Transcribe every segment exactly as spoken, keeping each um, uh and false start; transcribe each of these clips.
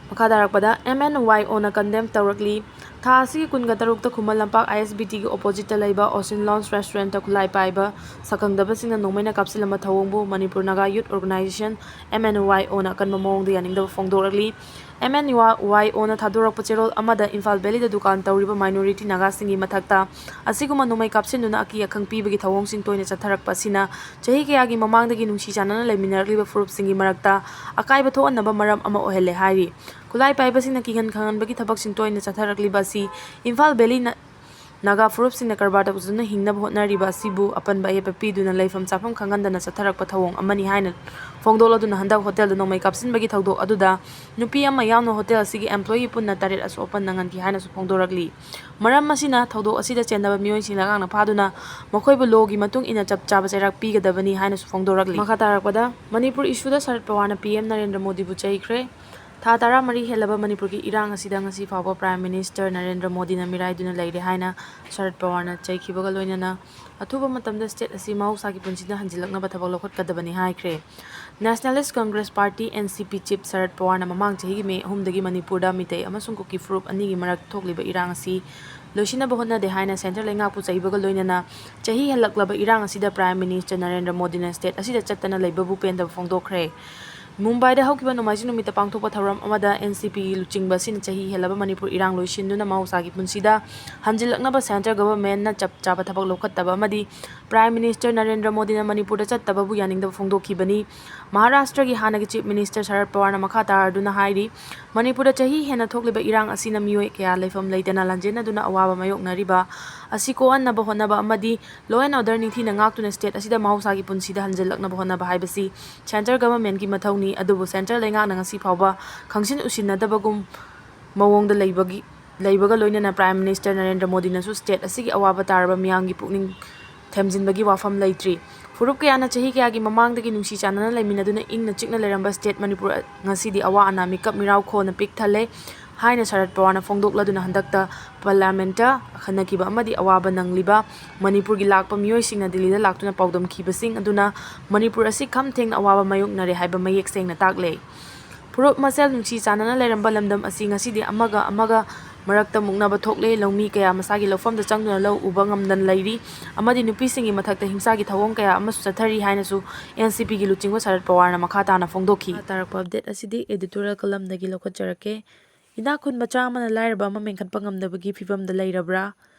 ꯃꯈꯥ ꯇꯥꯔꯛꯄꯗ, M N Y O ꯅ condemn ꯇꯧꯔꯛꯂꯤ꯫ ꯊꯥ ꯑꯁꯤꯒꯤ ꯀꯨꯟꯒ ꯇꯔꯨꯛꯇ Khuman Lampak I S B T ꯒꯤ opposite ꯇ ꯂꯩꯕ Ocean Lounge restaurant ꯇ ꯈꯨꯠꯂꯥꯏ ꯄꯥꯏꯕ ꯁꯛꯈꯪꯗꯕꯁꯤꯡꯅ ꯅꯣꯡꯃꯩꯅ ꯀꯥꯞꯁꯤꯜꯂꯝꯕ ꯊꯧꯑꯣꯡꯕꯨ Manipur Naga Youth Organization, M N Y O ꯅ ꯑꯀꯟꯕ ꯃꯑꯣꯡꯗ ꯌꯥꯅꯤꯡꯗꯕ ꯐꯣꯡꯗꯣꯔꯛꯂꯤ꯫ M N Y O ꯅ ꯊꯥꯗꯣꯔꯛꯄ ꯆꯦꯔꯣꯜ ꯑꯃꯗ ꯏꯝꯐꯥꯜ ꯚꯦꯂꯤꯗ ꯗꯨꯀꯥꯟ ꯇꯧꯔꯤꯕ minority ꯅꯥꯒꯥꯁꯤꯡꯒꯤ ꯃꯊꯛꯇ ꯑꯁꯤꯒꯨꯝꯕ ꯅꯣꯡꯃꯩ ꯀꯥꯞꯁꯤꯟꯗꯨꯅ ꯑꯀꯤ ꯑꯈꯪ ꯄꯤꯕꯒꯤ ꯊꯧꯑꯣꯡꯁꯤꯡ ꯇꯣꯏꯅ ꯆꯠꯊꯔꯛꯄ ꯑꯁꯤꯅ ꯆꯍꯤ ꯀꯌꯥꯒꯤ ꯃꯃꯥꯡꯗꯒꯤ ꯅꯨꯡꯁꯤ ꯆꯥꯟꯅꯅ ꯂꯩꯃꯤꯟꯅꯔꯛꯂꯤꯕ ꯐꯨꯔꯨꯞꯁꯤꯡꯒꯤ ꯃꯔꯛꯇ ꯑꯀꯥꯏꯕ ꯊꯣꯛꯍꯟꯅꯕ ꯃꯔꯝ ꯑꯃ ꯑꯣꯏꯍꯜꯂꯦ ꯍꯥꯏꯔꯤ꯫ ꯈꯨꯠꯂꯥꯏ ꯄꯥꯏꯕꯁꯤꯡꯅ ꯀꯤꯍꯟ ꯈꯪꯍꯟꯕꯒꯤ ꯊꯕꯛꯁꯤꯡ ꯇꯣꯏꯅ ꯆꯠꯊꯔꯛꯂꯤꯕ ꯑꯁꯤ ꯏꯝꯐꯥꯜ ꯚꯦꯂꯤ ꯅ-, ꯅꯥꯒꯥ ꯐꯨꯔꯨꯞꯁꯤꯡꯅ ꯀꯔꯕꯥꯔ ꯇꯧꯗꯨꯅ ꯍꯤꯡꯅꯕ ꯍꯣꯠꯅꯔꯤꯕ ꯑꯁꯤꯕꯨ ꯑꯄꯟꯕ ꯑꯌꯦꯠꯄ ꯄꯤꯗꯨꯅ ꯂꯩꯐꯝ ꯆꯥꯐꯝ ꯈꯪꯍꯟꯗꯅ ꯆꯠꯊꯔꯛꯄ ꯊꯧꯑꯣꯡ ꯑꯃꯅꯤ ꯍꯥꯏꯅ ꯐꯣꯡꯗꯣꯛꯂꯗꯨꯅ ꯍꯟꯗꯛ ꯍꯣꯇꯦꯜꯗ ꯅꯣꯡꯃꯩ ꯀꯥꯞꯁꯤꯟꯕꯒꯤ ꯊꯧꯗꯣꯛ ꯑꯗꯨꯗ ꯅꯨꯄꯤ ꯑꯃ ꯌꯥꯎꯅ ꯍꯣꯇꯦꯜ ꯑꯁꯤꯒꯤ employee ꯄꯨꯟꯅ ꯇꯔꯦꯠ ꯑꯁꯣꯛ ꯑꯄꯟ ꯅꯪꯍꯟꯈꯤ ꯍꯥꯏꯅꯁꯨ ꯐꯣꯡꯗꯣꯔꯛꯂꯤ꯫ ꯃꯔꯝ ꯑꯁꯤꯅ ꯊꯧꯗꯣꯛ ꯑꯁꯤꯗ ꯆꯦꯟꯅꯕ ꯃꯤꯑꯣꯏꯁꯤꯡ ꯂꯉꯥꯛꯅ ꯐꯥꯗꯨꯅ ꯃꯈꯣꯏꯕꯨ ꯂꯣꯒꯤ ꯃꯇꯨꯡ ꯏꯟꯅ ꯆꯞ ꯆꯥꯕ ꯆꯩꯔꯥꯛ ꯄꯤꯒꯗꯕꯅꯤ ꯍꯥꯏꯅꯁꯨ ꯐꯣꯡꯗꯣꯔꯛꯂꯤ꯫ ꯃꯈꯥ ꯇꯥꯔꯛꯄꯗ, ꯃꯅꯤꯄꯨꯔ ꯏꯁꯨꯗ ꯁꯔꯠ ꯄꯋꯥꯔꯅ P M ꯅꯔꯦꯟꯗ꯭ꯔ ꯃꯣꯗꯤꯕꯨ ꯆꯩꯈ꯭ꯔꯦ꯫ ꯊꯥ ꯇꯔꯥꯃꯔꯤ ꯍꯦꯜꯂꯕ ꯃꯅꯤꯄꯨꯔꯒꯤ ꯏꯔꯥꯡ ꯑꯁꯤꯗ ꯉꯁꯤ ꯐꯥꯎꯕ Prime Minister ꯅꯔꯦꯟꯗ꯭ꯔ ꯃꯣꯗꯤꯅ ꯃꯤꯔꯥꯏꯗꯨꯅ ꯂꯩꯔꯦ ꯍꯥꯏꯅ ꯁꯔꯠ ꯄꯋꯥꯔꯅ ꯆꯩꯈꯤꯕꯒ ꯂꯣꯏꯅꯅ ꯑꯊꯨꯕ ꯃꯇꯝꯗ state ꯑꯁꯤ ꯃꯍꯧꯁꯥꯒꯤ ꯄꯨꯟꯁꯤꯗ ꯍꯟꯖꯤꯜꯂꯛꯅꯕ ꯊꯕꯛ ꯂꯧꯈꯠꯀꯗꯕꯅꯤ ꯍꯥꯏꯈ꯭ꯔꯦ꯫ Nationalist Congress Party, N C P chief ꯁꯔꯠ ꯄꯋꯥꯔꯅ ꯃꯃꯥꯡ ꯆꯍꯤꯒꯤ ꯃꯦ ꯑꯍꯨꯝꯗꯒꯤ ꯃꯅꯤꯄꯨꯔꯗ ꯃꯤꯇꯩ ꯑꯃꯁꯨꯡ ꯀꯨꯀꯤ ꯐꯨꯔꯨꯞ ꯑꯅꯤꯒꯤ ꯃꯔꯛ ꯊꯣꯛꯂꯤꯕ ꯏꯔꯥꯡ ꯑꯁꯤ ꯂꯣꯏꯁꯤꯟꯅꯕ ꯍꯣꯠꯅꯗꯦ ꯍꯥꯏꯅ centre ꯂꯩꯉꯥꯛꯄꯨ ꯆꯩꯕꯒ ꯂꯣꯏꯅꯅ ꯆꯍꯤ ꯍꯦꯜꯂꯛꯂꯕ ꯏꯔꯥꯡ ꯑꯁꯤꯗ Prime Minister ꯅꯔꯦꯟꯗ꯭ꯔ ꯃꯣꯗꯤꯅ state ꯑꯁꯤꯗ ꯆꯠꯇꯅ ꯂꯩꯕꯕꯨ ꯄꯦꯟꯗꯕ ꯐꯣꯡꯗꯣꯛꯈ꯭ꯔꯦ꯫ ꯃꯨꯝꯕꯥꯏꯗ ꯍꯧꯈꯤꯕ ꯅꯣꯡꯃꯥꯏꯖꯤꯡ ꯅꯨꯃꯤꯠꯇ ꯄꯥꯡꯊꯣꯛꯄ ꯊꯧꯔꯝ ꯑꯃꯗ N C P ꯒꯤ ꯂꯨꯆꯤꯡꯕ ꯑꯁꯤꯅ ꯆꯍꯤ ꯍꯦꯜꯂꯕ ꯃꯅꯤꯄꯨꯔ ꯏꯔꯥꯡ ꯂꯣꯏꯁꯤꯟꯗꯨꯅ ꯃꯍꯧꯁꯥꯒꯤ ꯄꯨꯟꯁꯤꯗ ꯍꯟꯖꯤꯜꯂꯛꯅꯕ centre government ꯅ ꯆꯞ ꯆꯥꯕ ꯊꯕꯛ ꯂꯧꯈꯠꯇꯕ ꯑꯃꯗꯤ Prime Minister ꯅꯔꯦꯟꯗ꯭ꯔ ꯃꯣꯗꯤꯅ ꯃꯅꯤꯄꯨꯔꯗ ꯆꯠꯇꯕꯕꯨ ꯌꯥꯅꯤꯡꯗꯕ ꯐꯣꯡꯗꯣꯛꯈꯤꯕꯅꯤ꯫ ꯃꯍꯥꯔꯥꯁꯇ꯭ꯔꯒꯤ ꯍꯥꯟꯅꯒꯤ chief minister ꯁꯔꯠ ꯄꯋꯥꯔꯅ ꯃꯈꯥ ꯇꯥꯔꯗꯨꯅ ꯍꯥꯏꯔꯤ, ꯃꯅꯤꯄꯨꯔꯗ ꯆꯍꯤ ꯍꯦꯟꯅ ꯊꯣꯛꯂꯤꯕ ꯏꯔꯥꯡ ꯑꯁꯤꯅ ꯃꯤꯑꯣꯏ ꯀꯌꯥ ꯂꯩꯐꯝ ꯂꯩꯇꯅ ꯂꯥꯟꯖꯦꯟꯅꯗꯨꯅ ꯑꯋꯥꯕ ꯃꯥꯌꯣꯛꯅꯔꯤꯕ ꯑꯁꯤ ꯀꯣꯛꯍꯟꯅꯕ ꯍꯣꯠꯅꯕ ꯑꯃꯗꯤ law and order ꯅꯤꯡꯊꯤꯅ ꯉꯥꯛꯇꯨꯅ state ꯑꯁꯤꯗ ꯃꯍꯧꯁꯥꯒꯤ ꯄꯨꯟꯁꯤꯗ ꯍꯟꯖꯤꯜꯂꯛꯅꯕ ꯍꯣꯠꯅꯕ ꯍꯥꯏꯕꯁꯤ centre government ꯀꯤ ꯃꯊꯧꯅꯤ꯫ ꯑꯗꯨꯕꯨ centre ꯂꯩꯉꯥꯛꯅ ꯉꯁꯤ ꯐꯥꯎꯕ ꯈꯪꯁꯤꯟ ꯎꯁꯤꯟꯅꯗꯕꯒꯨꯝ ꯃꯑꯣꯡꯗ ꯂꯩꯕꯒꯤ, ꯂꯩꯕꯒ ꯂꯣꯏꯅꯅ Prime Minister ꯅꯔꯦꯟꯗ꯭ꯔ ꯃꯣꯗꯤꯅꯁꯨ state ꯑꯁꯤꯒꯤ ꯑꯋꯥꯕ ꯇꯥꯔꯕ ꯃꯤꯌꯥꯝꯒꯤ ꯄꯨꯛꯅꯤꯡ ꯊꯦꯝꯖꯤꯟꯕꯒꯤ ꯋꯥꯐꯝ ꯂꯩꯇ꯭ꯔꯤ꯫ ꯐꯨꯔꯨꯞ ꯀꯌꯥꯅ ꯆꯍꯤ ꯀꯌꯥꯒꯤ ꯃꯃꯥꯡꯗꯒꯤ ꯅꯨꯡꯁꯤ ꯆꯥꯟꯅꯅ ꯂꯩꯃꯤꯟꯅꯗꯨꯅ ꯏꯪꯅ ꯆꯤꯛꯅ ꯂꯩꯔꯝꯕ state ꯃꯅꯤꯄꯨꯔ ꯉꯁꯤꯗꯤ ꯑꯋꯥ ꯑꯅꯥ ꯃꯤꯀꯞ ꯃꯤꯔꯥꯎꯈꯣꯅ ꯄꯤꯛ ꯊꯜꯂꯦ ꯍꯥꯏꯅ ꯁꯔꯠ ꯄꯋꯥꯔꯅ ꯐꯣꯡꯗꯣꯛꯂꯗꯨꯅ ꯍꯟꯗꯛꯇ parliament ꯇ ꯑꯈꯟꯅꯈꯤꯕ ꯑꯃꯗꯤ ꯑꯋꯥꯕ ꯅꯪꯂꯤꯕ ꯃꯅꯤꯄꯨꯔꯒꯤ ꯂꯥꯛꯄ ꯃꯤꯑꯣꯏꯁꯤꯡꯅ ꯗꯤꯜꯂꯤꯗ ꯂꯥꯛꯇꯨꯅ ꯄꯥꯎꯗꯝꯈꯤꯕꯁꯤꯡ ꯑꯗꯨꯅ ꯃꯅꯤꯄꯨꯔ ꯑꯁꯤ ꯈꯝ ꯊꯦꯡꯅ ꯑꯋꯥꯕ ꯃꯥꯌꯣꯛꯅꯔꯦ ꯍꯥꯏꯕ ꯃꯌꯦꯛ ꯁꯦꯡꯅ ꯇꯥꯛꯂꯦ꯫ ꯐꯨꯔꯨꯞ ꯃꯁꯦꯜ ꯅꯨꯡꯁꯤ ꯆꯥꯟꯅꯅ ꯂꯩꯔꯝꯕ ꯂꯝꯗꯝ ꯑꯁꯤ ꯉꯁꯤꯗꯤ ꯑꯃꯒ ꯑꯃꯒ ꯃꯔꯛꯇ ꯃꯨꯛꯅꯕ ꯊꯣꯛꯂꯦ꯫ ꯂꯧꯃꯤ ꯀꯌꯥ ꯃꯁꯥꯒꯤ ꯂꯧꯐꯝꯗ ꯆꯪꯗꯨꯅ ꯂꯧ ꯎꯕ ꯉꯝꯗꯅ ꯂꯩꯔꯤ, ꯑꯃꯗꯤ ꯅꯨꯄꯤꯁꯤꯡꯒꯤ ꯃꯊꯛꯇ ꯍꯤꯡꯁꯥꯒꯤ ꯊꯧꯑꯣꯡ ꯀꯌꯥ ꯑꯃꯁꯨ ꯆꯠꯊꯔꯤ ꯍꯥꯏꯅꯁꯨ ꯑꯦꯟ ꯁꯤ ꯄꯤꯒꯤ ꯂꯨꯆꯤꯡꯕ ꯁꯔꯠ ꯄꯋꯥꯔꯅ ꯃꯈꯥ ꯇꯥꯅ ꯐꯣꯡꯗꯣꯛꯈꯤ꯫ ꯃꯈꯥ ꯇꯥꯔꯛꯄ ꯑꯞꯗꯦꯠ ꯑꯁꯤꯗꯤ ꯑꯦꯗꯤꯇꯣꯔꯤꯌꯦꯜ ꯀꯂꯝꯗꯒꯤ ꯂꯧꯈꯠꯆꯔꯛꯀꯦ꯫ ꯏꯅꯥꯛ ꯈꯨꯟꯕ ꯆꯥꯝꯃꯅ ꯂꯥꯏꯔꯕ ꯑꯃ ꯃꯦꯟꯈꯠꯄ ꯉꯝꯗꯕꯒꯤ ꯐꯤꯕꯝꯗ ꯂꯩꯔꯕ꯭ꯔꯥ?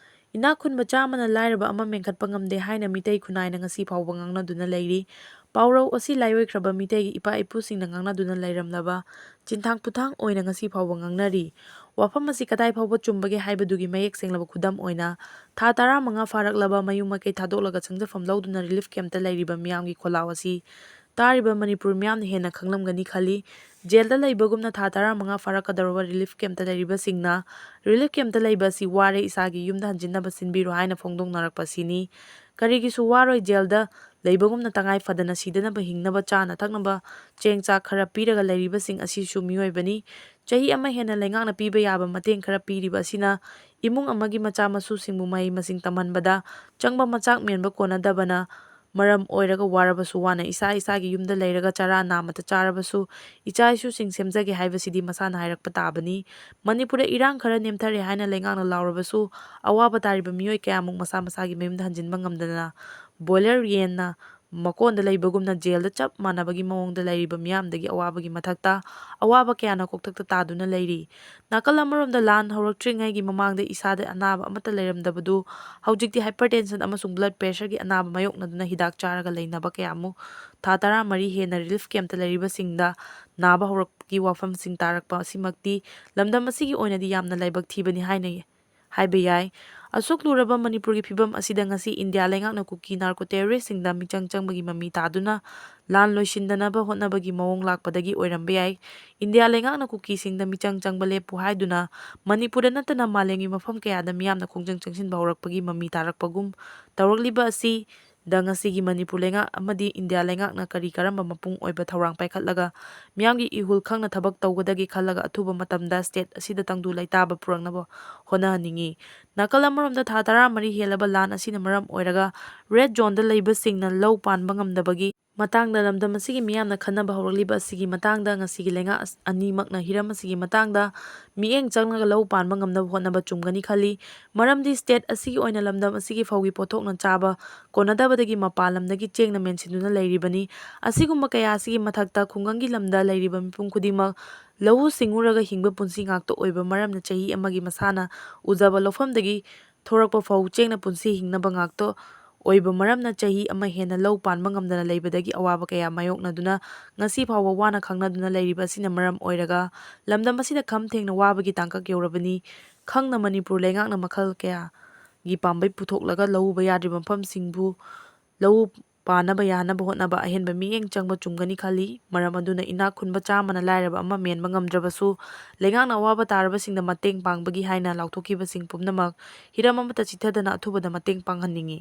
ꯏꯅꯥꯛ ꯈꯨꯟꯕ ꯆꯥꯝꯃꯅ ꯂꯥꯏꯔꯕ ꯑꯃ ꯃꯦꯟꯈꯠꯄ ꯉꯝꯗꯦ ꯍꯥꯏꯅ ꯃꯤꯇꯩ ꯈꯨꯟꯅꯥꯏꯅ ꯉꯁꯤ ꯐꯥꯎꯕ ꯉꯥꯡꯅꯗꯨꯅ ꯂꯩꯔꯤ꯫ ꯄꯥꯎꯔꯧ ꯑꯁꯤ ꯂꯥꯏꯑꯣꯏꯈ꯭ꯔꯕ ꯃꯤꯇꯩꯒꯤ ꯏꯄꯥ ꯏꯄꯨꯁꯤꯡꯅ ꯉꯥꯡꯅꯗꯨꯅ ꯂꯩꯔꯝꯂꯕ ꯆꯤꯟꯊꯥꯡ ꯄꯨꯊꯥꯡ ꯑꯣꯏꯅ ꯉꯁꯤ ꯐꯥꯎꯕ ꯉꯥꯡꯅꯔꯤ꯫ ꯋꯥꯐꯝ ꯑꯁꯤ ꯀꯗꯥꯏ ꯐꯥꯎꯕ ꯆꯨꯝꯕꯒꯦ ꯍꯥꯏꯕꯗꯨꯒꯤ ꯃꯌꯦꯛ ꯁꯦꯡꯂꯕ ꯈꯨꯗꯝ ꯑꯣꯏꯅ, ꯊꯥ ꯇꯔꯥꯃꯉꯥ ꯐꯥꯔꯛꯂꯕ ꯃꯌꯨꯝ ꯃꯀꯩ ꯊꯥꯗꯣꯛꯂꯒ ꯆꯪꯖꯐꯝ ꯂꯧꯗꯨꯅ ꯔꯤꯂꯤꯐ ꯀꯦꯝꯞꯇ ꯂꯩꯔꯤꯕ ꯃꯤꯌꯥꯝꯒꯤ ꯈꯣꯜꯂꯥꯎ ꯑꯁꯤ ꯇꯥꯔꯤꯕ ꯃꯅꯤꯄꯨꯔ ꯃꯤꯌꯥꯝꯅ ꯍꯦꯟꯅ ꯈꯪꯂꯝꯒꯅꯤ ꯈꯜꯂꯤ꯫ ꯖꯦꯜꯗ ꯂꯩꯕꯒꯨꯝꯅ ꯊꯥ ꯇꯔꯥꯃꯉꯥ ꯐꯥꯔꯛꯀꯗꯧꯔꯕ ꯔꯤꯂꯤꯐ ꯀꯦꯝꯞꯇ ꯂꯩꯔꯤꯕꯁꯤꯡꯅ, "ꯔꯤꯂꯤꯐ ꯀꯦꯝꯞꯇ ꯂꯩꯕ ꯑꯁꯤ ꯋꯥꯔꯦ, ꯏꯁꯥꯒꯤ ꯌꯨꯝꯗ ꯍꯟꯖꯤꯟꯅꯕ ꯁꯤꯟꯕꯤꯔꯣ" ꯍꯥꯏꯅ ꯐꯣꯡꯗꯣꯛꯅꯔꯛꯄ ꯑꯁꯤꯅꯤ꯫ ꯀꯔꯤꯒꯤꯁꯨ ꯋꯥꯔꯣꯏ, ꯖꯦꯜꯗ ꯂꯩꯕꯒꯨꯝꯅ ꯇꯉꯥꯏ ꯐꯗꯅ ꯁꯤꯗꯅꯕ ꯍꯤꯡꯅꯕ ꯆꯥꯅ ꯊꯛꯅꯕ ꯆꯦꯡ ꯆꯥꯛ ꯈꯔ ꯄꯤꯔꯒ ꯂꯩꯔꯤꯕꯁꯤꯡ ꯑꯁꯤꯁꯨ ꯃꯤꯑꯣꯏꯕꯅꯤ꯫ ꯆꯍꯤ ꯑꯃ ꯍꯦꯟꯅ ꯂꯩꯉꯥꯛꯅ ꯄꯤꯕ ꯌꯥꯕ ꯃꯇꯦꯡ ꯈꯔ ꯄꯤꯔꯤꯕ ꯑꯁꯤꯅ ꯏꯃꯨꯡ ꯑꯃꯒꯤ ꯃꯆꯥ ꯃꯁꯨꯁꯤꯡꯕꯨ ꯃꯍꯩ ꯃꯁꯤꯡ ꯇꯝꯍꯟꯕꯗ ꯆꯪꯕ ꯃꯆꯥꯛ ꯃꯦꯟꯕ ꯀꯣꯟꯅꯗꯕꯅ ꯃꯔꯝ ꯑꯣꯏꯔꯒ ꯋꯥꯔꯕꯁꯨ ꯋꯥꯅ ꯏꯁꯥ ꯏꯁꯥꯒꯤ ꯌꯨꯝꯗ ꯂꯩꯔꯒ ꯆꯔꯥ ꯅꯥꯝꯃꯇ ꯆꯥꯔꯕꯁꯨ ꯏꯆꯥ ꯏꯁꯨꯁꯤꯡ ꯁꯦꯝꯖꯒꯦ ꯍꯥꯏꯕꯁꯤꯗꯤ ꯃꯁꯥꯅ ꯍꯥꯏꯔꯛꯄ ꯇꯥꯕꯅꯤ꯫ ꯃꯅꯤꯄꯨꯔꯗ ꯏꯔꯥꯡ ꯈꯔ ꯅꯦꯝꯊꯔꯦ ꯍꯥꯏꯅ ꯂꯩꯉꯥꯛꯅ ꯂꯥꯎꯔꯕꯁꯨ ꯑꯋꯥꯕ ꯇꯥꯔꯤꯕ ꯃꯤꯑꯣꯏ ꯀꯌꯥꯃꯨꯛ ꯃꯁꯥ ꯃꯁꯥꯒꯤ ꯃꯌꯨꯝꯗ ꯍꯟꯖꯤꯟꯕ ꯉꯝꯗꯅ ꯕꯣꯏꯂꯔ ꯌꯦꯟꯅ ꯃꯀꯣꯟꯗ ꯂꯩꯕꯒꯨꯝꯅ ꯖꯦꯜꯗ ꯆꯞ ꯃꯥꯟꯅꯕꯒꯤ ꯃꯑꯣꯡꯗ ꯂꯩꯔꯤꯕ ꯃꯤꯌꯥꯝꯗꯒꯤ ꯑꯋꯥꯕꯒꯤ ꯃꯊꯛꯇ ꯑꯋꯥꯕ ꯀꯌꯥꯅ ꯀꯣꯛꯊꯛꯇ ꯇꯥꯗꯨꯅ ꯂꯩꯔꯤ꯫ ꯅꯥꯀꯜ ꯑꯃꯔꯣꯝꯗ ꯂꯥꯟ ꯍꯧꯔꯛꯇ꯭ꯔꯤꯉꯩꯒꯤ ꯃꯃꯥꯡꯗ ꯏꯁꯥꯗ ꯑꯅꯥꯕ ꯑꯃꯠꯇ ꯂꯩꯔꯝꯗꯕꯗꯨ ꯍꯧꯖꯤꯛꯇꯤ ꯍꯥꯏꯄꯔꯇꯦꯟꯁꯟ ꯑꯃꯁꯨꯡ ꯕ꯭ꯂꯗ ꯄ꯭ꯔꯦꯁꯔꯒꯤ ꯑꯅꯥꯕ ꯃꯥꯌꯣꯛꯅꯗꯨꯅ ꯍꯤꯗꯥꯛ ꯆꯥꯔꯒ ꯂꯩꯅꯕ ꯀꯌꯥꯃꯨꯛ ꯊꯥ ꯇꯔꯥꯃꯔꯤ ꯍꯦꯟꯅ ꯔꯤꯂꯤꯐ ꯀꯦꯝꯞꯇ ꯂꯩꯔꯤꯕꯁꯤꯡꯗ ꯅꯥꯕ ꯍꯧꯔꯛꯄꯒꯤ ꯋꯥꯐꯝꯁꯤꯡ ꯇꯥꯔꯛꯄ ꯑꯁꯤꯃꯛꯇꯤ ꯂꯝꯗꯝ ꯑꯁꯤꯒꯤ ꯑꯣꯏꯅꯗꯤ ꯌꯥꯝꯅ ꯂꯥꯏꯕꯛ ꯊꯤꯕꯅꯤ ꯍꯥꯏꯅ ꯍꯥꯏꯕ ꯌꯥꯏ꯫ ꯑꯁꯨꯛ ꯂꯨꯔꯕ ꯃꯅꯤꯄꯨꯔꯒꯤ ꯐꯤꯕꯝ ꯑꯁꯤꯗ ꯉꯁꯤ ꯏꯟꯗꯤꯌꯥ ꯂꯩꯉꯥꯛꯅ ꯀꯨꯀꯤ ꯅꯥꯔꯀꯣ ꯇꯦꯔꯣꯔꯤꯁꯁꯤꯡꯗ ꯃꯤꯆꯪ ꯆꯪꯕꯒꯤ ꯃꯃꯤ ꯇꯥꯗꯨꯅ ꯂꯥꯟ ꯂꯣꯏꯁꯤꯟꯗꯅꯕ ꯍꯣꯠꯅꯕꯒꯤ ꯃꯑꯣꯡ ꯂꯥꯛꯄꯗꯒꯤ ꯑꯣꯏꯔꯝꯕ ꯌꯥꯏ꯫ ꯏꯟꯗꯤꯌꯥ ꯂꯩꯉꯥꯛꯅ ꯀꯨꯀꯤꯁꯤꯡꯗ ꯃꯤꯆꯪ ꯆꯪꯕ ꯂꯦꯞꯄꯨ ꯍꯥꯏꯗꯨꯅ ꯃꯅꯤꯄꯨꯔꯗ ꯅꯠꯇꯅ ꯃꯥꯂꯦꯝꯒꯤ ꯃꯐꯝ ꯀꯌꯥꯗ ꯃꯤꯌꯥꯝꯅ ꯈꯣꯡꯖꯪ ꯆꯪꯁꯤꯟꯕ ꯍꯧꯔꯛꯄꯒꯤ ꯃꯃꯤ ꯇꯥꯔꯛꯄꯒꯨꯝ ꯇꯧꯔꯛꯂꯤꯕ ꯑꯁꯤ ꯗ ꯉꯁꯤꯒꯤ ꯃꯅꯤꯄꯨꯔ ꯂꯩꯉꯥꯛ ꯑꯃꯗꯤ ꯏꯟꯗꯤꯌꯥ ꯂꯩꯉꯥꯛꯅ ꯀꯔꯤ ꯀꯔꯝꯕ ꯃꯄꯨꯡ ꯑꯣꯏꯕ ꯊꯧꯔꯥꯡ ꯄꯥꯏꯈꯠꯂꯒ ꯃꯤꯌꯥꯝꯒꯤ ꯏꯍꯨꯜ ꯈꯪꯅ ꯊꯕꯛ ꯇꯧꯒꯗꯒꯦ ꯈꯜꯂꯒ ꯑꯊꯨꯕ ꯃꯇꯝꯗ ꯁ꯭ꯇꯦꯠ ꯑꯁꯤꯗ ꯇꯪꯗꯨ ꯂꯩꯇꯥꯕ ꯄꯨꯔꯛꯅꯕ ꯍꯣꯠꯅꯍꯟꯅꯤꯡꯏ꯫ ꯅꯥꯀꯜ ꯑꯃꯔꯣꯝꯗ ꯊꯥ ꯇꯔꯥꯃꯔꯤ ꯍꯦꯜꯂꯕ ꯂꯥꯟ ꯑꯁꯤꯅ ꯃꯔꯝ ꯑꯣꯏꯔꯒ ꯔꯦꯗ ꯖꯣꯟꯗ ꯂꯩꯕꯁꯤꯡꯅ ꯂꯧ ꯄꯥꯟꯕ ꯉꯝꯗꯕꯒꯤ ꯃꯇꯥꯡꯗ ꯂꯝꯗꯝ ꯑꯁꯤꯒꯤ ꯃꯤꯌꯥꯝꯅ ꯈꯟꯅꯕ ꯍꯧꯔꯛꯂꯤꯕ ꯑꯁꯤꯒꯤ ꯃꯇꯥꯡꯗ ꯉꯁꯤꯒꯤ ꯂꯩꯉꯥꯛ ꯑꯁ-, ꯑꯅꯤꯃꯛꯅ ꯍꯤꯔꯝ ꯑꯁꯤꯒꯤ ꯃꯇꯥꯡꯗ ꯃꯤꯠꯌꯦꯡ ꯆꯪꯂꯒ ꯂꯧ ꯄꯥꯟꯕ ꯉꯝꯅꯕ ꯍꯣꯠꯅꯕ ꯆꯨꯝꯒꯅꯤ ꯈꯜꯂꯤ꯫ ꯃꯔꯝꯗꯤ state ꯑꯁꯤꯒꯤ ꯑꯣꯏꯅ ꯂꯝꯗꯝ ꯑꯁꯤꯒꯤ ꯐꯧꯒꯤ ꯄꯣꯠꯊꯣꯛꯅ ꯆꯥꯕ ꯀꯣꯟꯅꯗꯕꯗꯒꯤ ꯃꯄꯥꯟ ꯂꯝꯗꯒꯤ ꯆꯦꯡꯅ ꯃꯦꯟꯁꯤꯟꯗꯨꯅ ꯂꯩꯔꯤꯕꯅꯤ꯫ ꯑꯁꯤꯒꯨꯝꯕ ꯀꯌꯥ ꯑꯁꯤꯒꯤ ꯃꯊꯛꯇ ꯈꯨꯡꯒꯪꯒꯤ ꯂꯝꯗ ꯂꯩꯔꯤꯕ ꯃꯤꯄꯨꯝ ꯈꯨꯗꯤꯡꯃꯛ ꯂꯧꯎ ꯁꯤꯡꯎꯔꯒ ꯍꯤꯡꯕ ꯄꯨꯟꯁꯤ ꯉꯥꯛꯇ ꯑꯣꯏꯕ ꯃꯔꯝꯅ ꯆꯍꯤ ꯑꯃꯒꯤ ꯃꯁꯥꯅ ꯎꯖꯕ ꯂꯧꯐꯝꯗꯒꯤ ꯊꯣꯔꯛꯄ ꯐꯧ ꯆꯦꯡꯅ ꯄꯨꯟꯁꯤ ꯍꯤꯡꯅꯕ ꯉꯥꯛꯇ ꯑꯣꯏꯕ ꯃꯔꯝꯅ ꯆꯍꯤ ꯑꯃ ꯍꯦꯟꯅ ꯂꯧ ꯄꯥꯟꯕ ꯉꯝꯗꯅ ꯂꯩꯕꯗꯒꯤ ꯑꯋꯥꯕ ꯀꯌꯥ ꯃꯥꯌꯣꯛꯅꯗꯨꯅ ꯉꯁꯤ ꯐꯥꯎꯕ ꯋꯥꯅ ꯈꯥꯡꯅꯗꯨꯅ ꯂꯩꯔꯤꯕ ꯑꯁꯤꯅ ꯃꯔꯝ ꯑꯣꯏꯔꯒ ꯂꯝꯗꯝ ꯑꯁꯤꯗ ꯈꯝ ꯊꯦꯡꯅ ꯋꯥꯕꯒꯤ ꯇꯥꯡꯀꯛ ꯌꯧꯔꯕꯅꯤ꯫ ꯈꯪꯅ ꯃꯅꯤꯄꯨꯔ ꯂꯩꯉꯥꯛꯅ ꯃꯈꯜ ꯀꯌꯥꯒꯤ ꯄꯥꯝꯕꯩ ꯄꯨꯊꯣꯛꯂꯒ ꯂꯧꯎꯕ ꯌꯥꯗ꯭ꯔꯤꯕ ꯃꯐꯝꯁꯤꯡꯕꯨ ꯂꯧ ꯄꯥꯟꯅꯕ ꯌꯥꯅꯕ ꯍꯣꯠꯅꯕ ꯑꯍꯦꯟꯕ ꯃꯤꯠꯌꯦꯡ ꯆꯪꯕ ꯆꯨꯝꯒꯅꯤ ꯈꯜꯂꯤ꯫ ꯃꯔꯝ ꯑꯗꯨꯅ ꯏꯅꯥꯛ ꯈꯨꯟꯕ ꯆꯥꯝꯃꯅ ꯂꯥꯏꯔꯕ ꯑꯃ ꯃꯦꯟꯕ ꯉꯝꯗ꯭ꯔꯕꯁꯨ ꯂꯩꯉꯥꯛꯅ ꯑꯋꯥꯕ ꯇꯥꯔꯕꯁꯤꯡꯗ ꯃꯇꯦꯡ ꯄꯥꯡꯕꯒꯤ ꯍꯥꯏꯅ ꯂꯥꯎꯊꯣꯛꯈꯤꯕꯁꯤꯡ ꯄꯨꯝꯅꯃꯛ ꯍꯤꯔꯝ ꯑꯃꯠꯇ ꯆꯤꯊꯗꯅ ꯑꯊꯨꯕꯗ ꯃꯇꯦꯡ ꯄꯥꯡꯍꯟꯅꯤꯡꯏ꯫